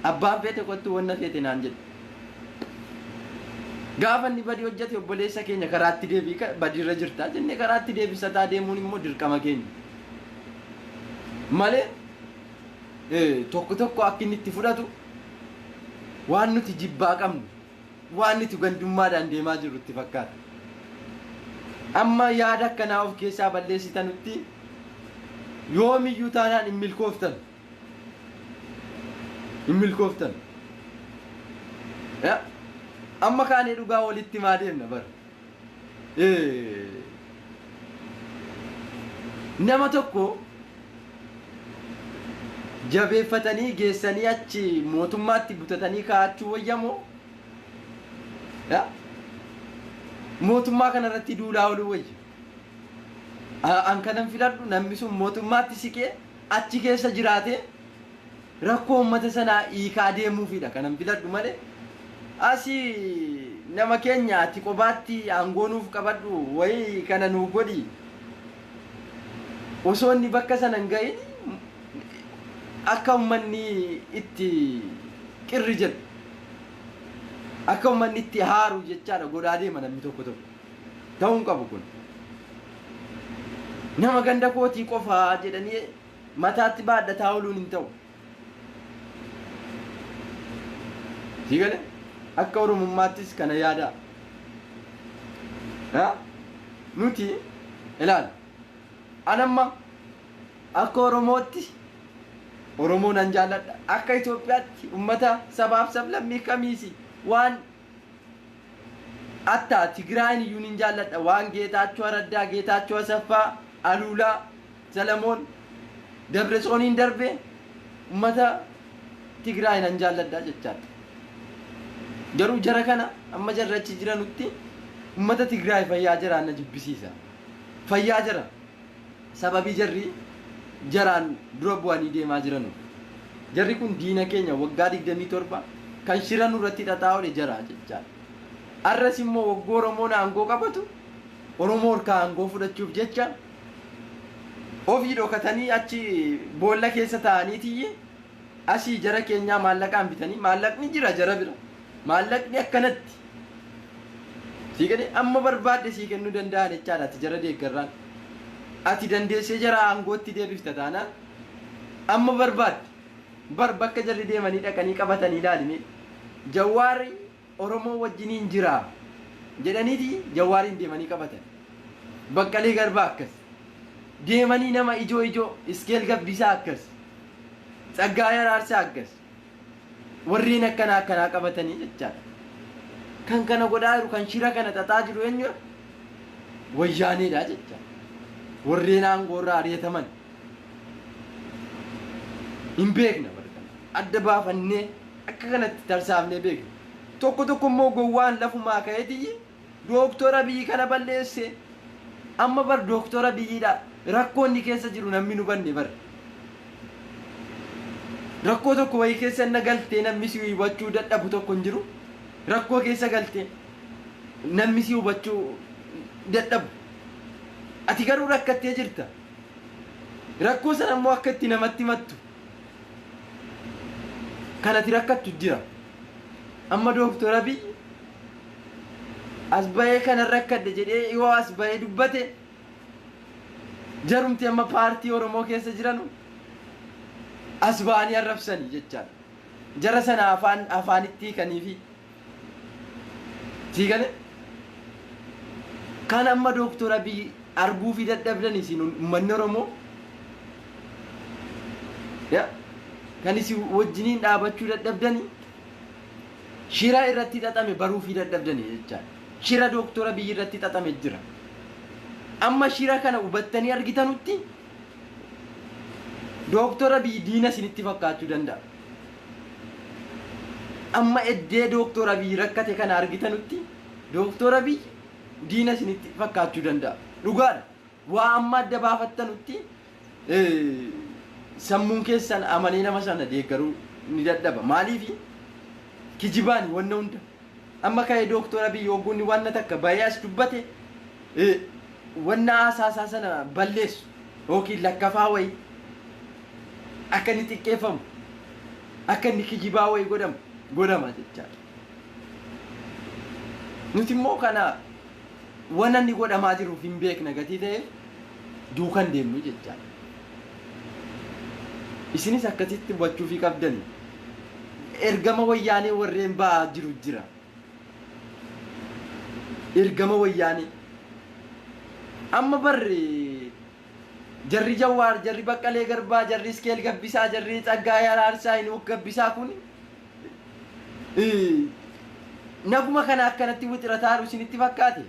Abbaan feete kottu wanna feete naan jedhe. Gaafa inni badii hojjete, obboleessa keenya karaatti deebii, badiirra jirta jennee karaatti deebisataa deemuun immoo dirqama keenya. Malee tokko tokko akka inni itti fudhatu waan nuti jibbaa qabnu, waan nuti gandummaadhaan deemaa jirru itti fakkaata. Amma yaada akkanaa of keessaa balleessitanutti yoomiyyuu taanaan hin milkooftan. Hin milkooftan. Amma kaanee dhugaa walitti himaa deemna bara. Nama tokko jabeeffatanii geessanii achi mootummaatti butatanii kaa'achuu wayyamoo mootummaa kanarratti duulaa ooluu wayya? An kanan filadhu namni sun mootummaatti siqee achi keessa jiraatee rakkoo uummata sanaa hiikaa deemuufidha kanan filadhu malee, asii nama keenya ati qobaatti aangoo nuuf qabadhu, wayii kana nuu godhi, osoo inni bakka sana hin gahin akka uummanni itti qirri jedhu, akka uummanni itti haaru jechaadha godhaa deema namni tokko tokko. Ta'uu hin qabu kun. Nama ganda kootii qofaa jedhanii mataatti baadhataa ooluun hin ta'u. Sii galee? Akka Oromummaattis kana yaadaa. Nuti ilaali. Anamma akka Oromootti Oromoo nan jaalladha. Akka Itoophiyaatti uummata sabaaf sablammii kamiisi waan Atta Tigraayin iyyuu nin jaalladha. Waan Geetaachoo Raddaa, Geetaachoo Asaffaa, Aluulaa, Salamoon, Dabretsooniin darbe uummata Tigraay nan jaalladha jechaadha. Garuu jara kana amma jarri achi jiranutti uummata Tigraay fayyaa jaraan na jibbisiisa. Fayyaa jara sababii jarri jaraan dura bu'anii deemaa jiranu. Jarri kun diina keenya waggaa 27 kan shira nurratti xaxaa oole jara jechaadha. Arras immoo waggoo Oromoon aangoo qabatu Oromoo harkaa aangoo fudhachuuf jecha ofii dhokatanii achi boolla keessa taa'anii tiyyi asii jara keenyaa maallaqaan bitanii, maallaqni jira jara bira, maallaqni akkanatti sii gadi amma barbaadde sii kennuu danda'an jechaadha. Ati jara deeggarraan, ati dandeessee jara aangootti deebifta taanaan, amma barbaadde bar bakka jarri deemanii dhaqanii qabatanii ilaalime. Jawaari Oromoo wajjiniin jira jedhaniiti Jawaariin deemanii qabatan. Baqqalee Garbaa akkas deemanii, nama ijoo ijoo Iskeel Gabbisaa akkas, Tsaggaayee Araarsaa akkas, warreen akkanaa akkanaa qabatanii jechaadha. Kan kana godhaa jiru, kan shira kana xaxaa jiru eenyudha? Wayyaaneedha jecha. Warreen aangoo irraa ari'ataman. Hin beekna warra kana. Adda baafannee akka kanatti tarsaafnee beekna. Tokko tokko immoo gowwaan lafumaa ka'eetiyyi Dooktor Abiyyi kana balleesse. Amma bar Dooktor Abiyyiidha. Rakkoo inni keessa jiru namni nu banne bar. Rakkoo tokko wayii keessa inna galtee namni si hubachuu dadhabu tokko hin jiru. Rakkoo keessa galtee namni si hubachuu dadhabu. Ati garuu rakkattee jirta. Rakkoo sana immoo akka itti namatti himattu kan ati rakkattu jira. Amma Dooktor Abiy as bahee kanan rakkadhe jedhee yoo as bahee dubbate jarumti amma paartii Oromoo keessa jiranu as ba'anii arrabsanii jechaadha. Jara sana afaan afaanitti hiikaniifi. Sii galee? Kan amma Dooktor Abiy arguufi dadhabdan isin uummanni Oromoo ya kan isin wajjiniin dhaabachuu dadhabdanii shira irratti xaxame baruufii dadhabdanii jechaadha. Shira Dooktor Abiy irratti xaxame jira. Amma shira kana hubattanii argitanutti Dooktor Abiy diina isinitti fakkaachuu danda'a. Amma eddee Dooktor Abiy rakkate kana argitanutti Dooktor Abiy diina isinitti fakkaachuu danda'a. Dhugaadha. Waa amma adda baafattanutti sammuun keessan amanee nama sana deeggaruu ni dadhaba. Maaliif kijibaan wanna hunda. Amma ka'ee Dooktor Abiy hogguunni wanna takka bahee as dubbate wanna haasaa isaa sana balleessu yookiin lakkafaa wayii akka inni xiqqeeffamu akka inni kijibaa wayii godhamu godhama jechaadha. Nuti immoo kana wanna inni godhamaa jiruuf hin beekna gatii ta'eef duukan deemnu jechaadha. Isinis akkasitti hubachuufii qabdani. Ergama wayyaanee warreen ba'aa jiru jira. Ergama wayyaanee. Amma barri jarri Jawaar, jarri Baqqalee Garbaa, jarri Iskeel Gabbisaa, jarri Tsaggaayee Araarsaa, Hinook Gabbisaa kun naguma kana akkanatti wixirataa jiru isinitti fakkaate?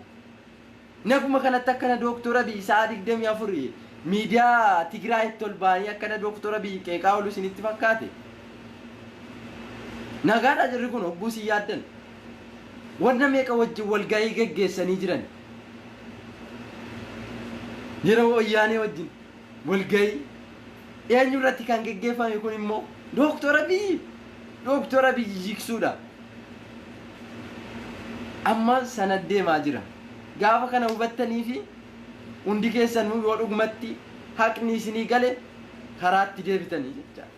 Naguma kanatti akkana Dooktor Abiy sa'a 24 miidiyaa Tigraayitti ol ba'anii akkana Dooktor Abiy qeeqaa oolu isinitti fakkaate? Nagaadha jirri kun hogguu isin yaaddan. Wanna meeqa wajjin walgahii geggeessanii jiran. Yeroo wayyaanee wajjin walgahii eenyu irratti kan geggeeffame kun immoo Dooktor Abiy Dooktor Abiy jigsuudha. Amma sana deemaa jira. Gaafa kana hubattanii fi hundi keessanuu yoo dhugumatti haqni isinii gale karaatti deebitanii jechaadha.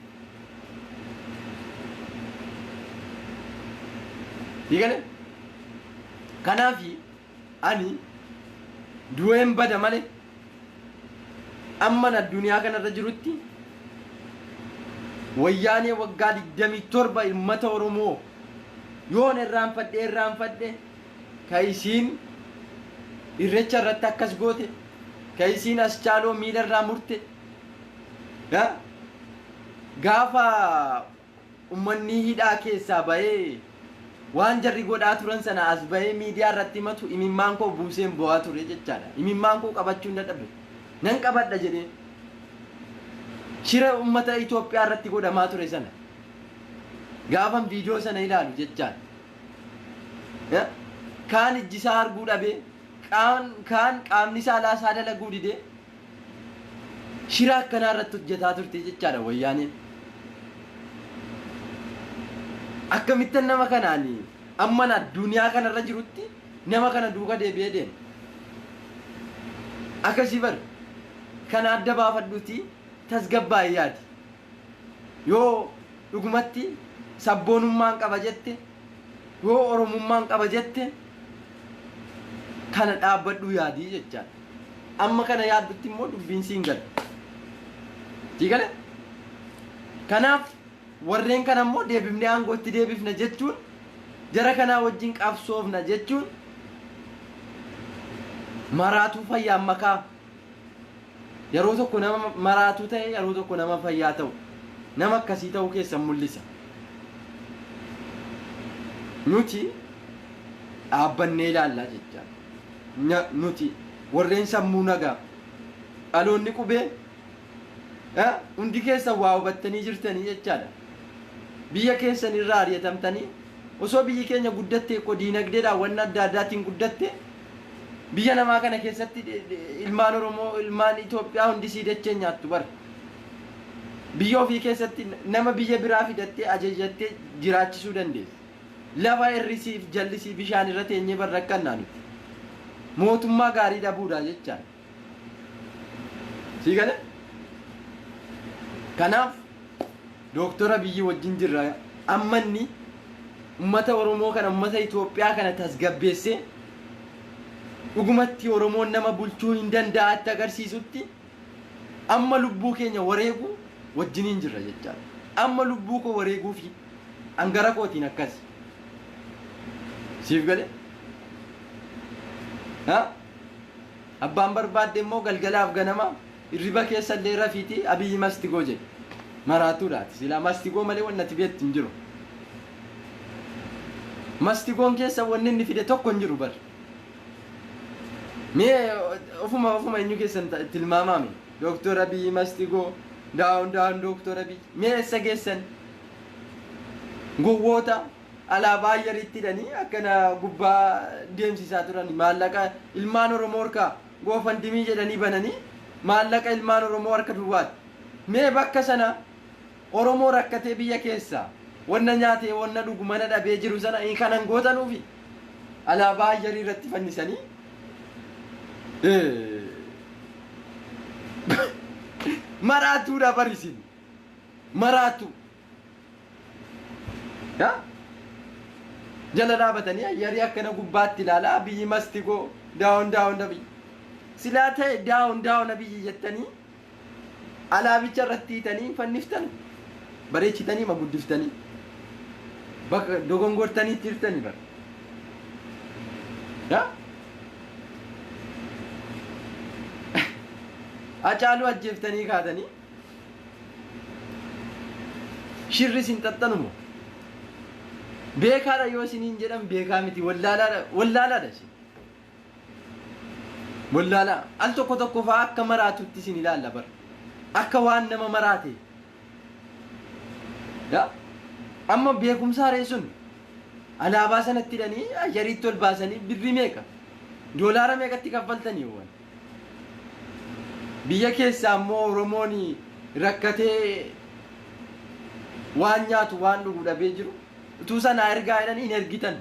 Sii gale? Kanaafi ani du'een bada malee amman addunyaa kanarra jirutti wayyaanee waggaa 27 uummata Oromoo yoon irraanfadhe irraanfadhe ka isiin irrecha irratti akkas goote ka isiin aschaaloo miila irraa murte ya gaafa ummanni hidhaa keessaa bahee waan jarri godhaa turan sana as bahee miidiyaa irratti himatu imimmaan koo buuseen bo'aa ture jechaadha. Imimmaan koo qabachuu hin dadhabe. Nan qabadha jedhee. Shira ummata Itoophiyaa irratti godhamaa ture sana. Gaafan viidiyoo sana ilaalu jechaadha. Ya? Kaan ijji isaa arguu dhabee, kaan kaan qaamni isaa laasaa dalaguu didee shira akkanaa irratti hojjetaa turte jechaadha wayyaaneen. Akkamittan nama kanaan amman addunyaa kanarra jirutti nama kana duuka deebi'ee deema. Akkasii bar kana adda baafadhuuti tasgabbaa'ii yaadi. Yoo dhugumatti sabboonummaan qaba jette, yoo Oromummaan qaba jette kana dhaabbadhuu yaadii jechaadha. Amma kana yaaddutti immoo dubbiin siin gala. Sii gale? Kanaaf warreen kana immoo deebifnee aangootti deebifna jechuun jara kanaa wajjin qabsoofna jechuun maraatuu fayyaan makaa yeroo tokko nama maraatuu ta'e yeroo tokko nama fayyaa ta'u nama akkasii ta'uu keessan mul'isa. Nuti Dhaabbannee ilaallaa jechaadha. Nuti warreen sammuu nagaa dhaloonni qubee hundi keessan waa hubattanii jirtanii jechaadha. Biyya keessan irraa ari'atamtanii osoo biyyi keenya guddattee koo diinagdeedhaan wanna adda addaatiin guddatte, biyya namaa kana keessatti ilmaan Oromoo, ilmaan Itoophiyaa hundi sii dachee nyaattu bara. Biyya ofii keessatti nama biyya biraa fidattee ajajattee jiraachisuu dandeessa. Lafa hirrisiif jallisii bishaan irra teenyee barrakkannaa nuti. Mootummaa gaarii dhabuudha jechaadha. Sii galee? Kanaaf Dooktora Abiyyi wajjin jirra. Amma inni ummata Oromoo kana, ummata Itoophiyaa kana tasgabbeessee dhugumatti Oromoon nama bulchuu hin danda'atti agarsiisutti amma lubbuu keenya wareegu wajjiniin jirra jechaadha. Amma lubbuu koo wareeguu fi angara kootiin akkas. Siif galee? Ha? Abbaan barbaadde immoo galgalaaf ganama hirriba keessa illee rafiiti Abiyyi must go jedhe. Maraatuudha ati. Silaa must go malee wanni ati beektu hin jiru. Must goon keessa wanni inni fide tokko hin jiru bar. Mee ofuma ofuma eenyu keessan tilmaamaame. Dooktor Abiyyi must go, down down Dooktor Abiyyi. Mee eessa geessan? Gowwoota alaabaa ayyariitti hidhanii akkana gubbaa deemsisaa turan, maallaqa ilmaan Oromoo harkaa GoFundMe jedhanii bananii maallaqa ilmaan Oromoo harka duwwaati. Mee bakka sana Oromoo rakkatee biyya keessaa wanna nyaatee wanna dhugu mana dhabee jiru sana kanan gootanuufi alaabaa ayyarii irratti fannisanii maraatuudha barisin maraatu. Jala dhaabatanii ayyarii akkana gubbaatti ilaalaa Abiyyi must go, down down Abiyyi. Silaa ta'e down down Abiyyi jettanii alaabicha irratti hiitanii fanniftan, bareechitanii ma guddiftanii bakka dogongortanii jirtanii bara. Yaa? Hacaaluu ajjeeftanii kaatanii shirri isin xaxxanumo. Beekaadha yoo isiniin jedhan beekaa miti, wallaalaadha, wallaalaadha isin. Wallaalaa al tokko tokko fa'aa akka maraatutti isin ilaalla bara. Akka waan nama maraate. Yaa? Amma beekumsa haree sun alaabaa sanatti hidhanii ayyariitti ol baasanii birrii meeqa? Doolaara meeqatti kaffaltanii waan? Biyya keessaa immoo Oromoon rakkatee waan nyaatu waan dhugu dhabee jiru utuu sanaa ergaa jedhanii hin ergitan.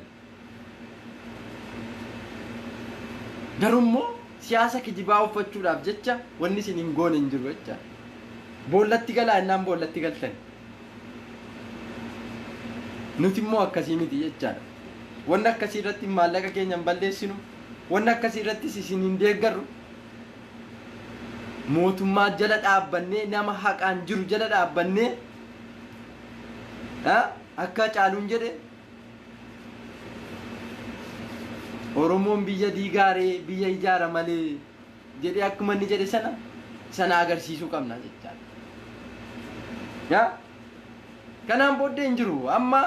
Garuu immoo siyaasa kijibaa uffachuudhaaf jecha wanni isin hin goone hin jiru jecha. Boollatti galaa jennaan boollatti galtan. Nuti immoo akkasii miti jechaadha. Wanni akkasii irratti maallaqa keenya hin balleessinu. Wanni akkasii irrattis isin hin deeggarru. Mootummaa jala dhaabbannee, nama haqaan jiru jala dhaabbannee, akka Caaluun jedhe, Oromoon biyya diigaaree biyya ijaara malee jedhee, akkuma inni jedhe sana sana agarsiisuu qabna jechaadha. Yaa? Kanaan booddee hin jiru amma.